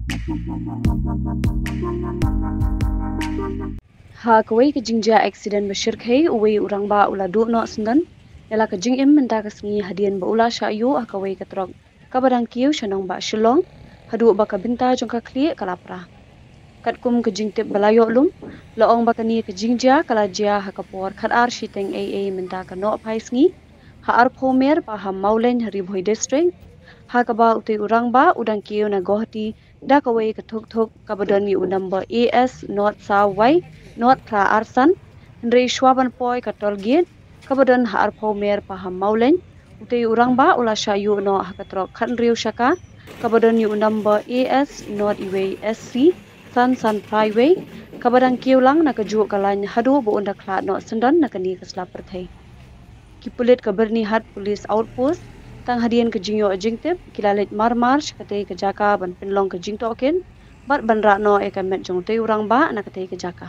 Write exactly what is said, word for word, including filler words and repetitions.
Ha kawei ka jingjia accident ba shyrkhei, uwei u rangbah u la duh noh syndon ïa la ka jingim mynta ka sngi hadien ba u la shah ïuh ha kawei ka trok kaba dang kiew sha nongbah Shillong, haduh ba ka bynta jong ka khlieh ka la pra. Katkum ka jingtip ba la ïoh lum, la ong ba kane ka jingjia ka la jia ha ka por khatar shiteng eiei mynta ka nohphai sngi, ha arphew mer paha Mawlein ha Ri Bhoi District, ha kaba utei u rangbah u dang kiew na Guwahati da kawei ka thuk thuk kaba don ïa u number A S not saw Y not phra arsan, hynrei shwa ban poi ka toll gate kaba don ha arphew mer paha Mawlein, utei u rangbah u la shah ïuh noh ha ka trok khathynriew shaka kaba don ïa u number A S not iwei S C san san phra iwei, kaba dang kiew lang na kajuh ka lain haduh ba un da khlad noh syndon na kane ka sla pyrthei. Ki pulit ka Byrnihat Police Outpost, tang hadien ka jingïoh jingtip, ki la leit marmar sha katei ka jaka ban pynlong ka jingtohkit bad ban rah noh ïa ka met jong utei u rangbah na katei ka jaka.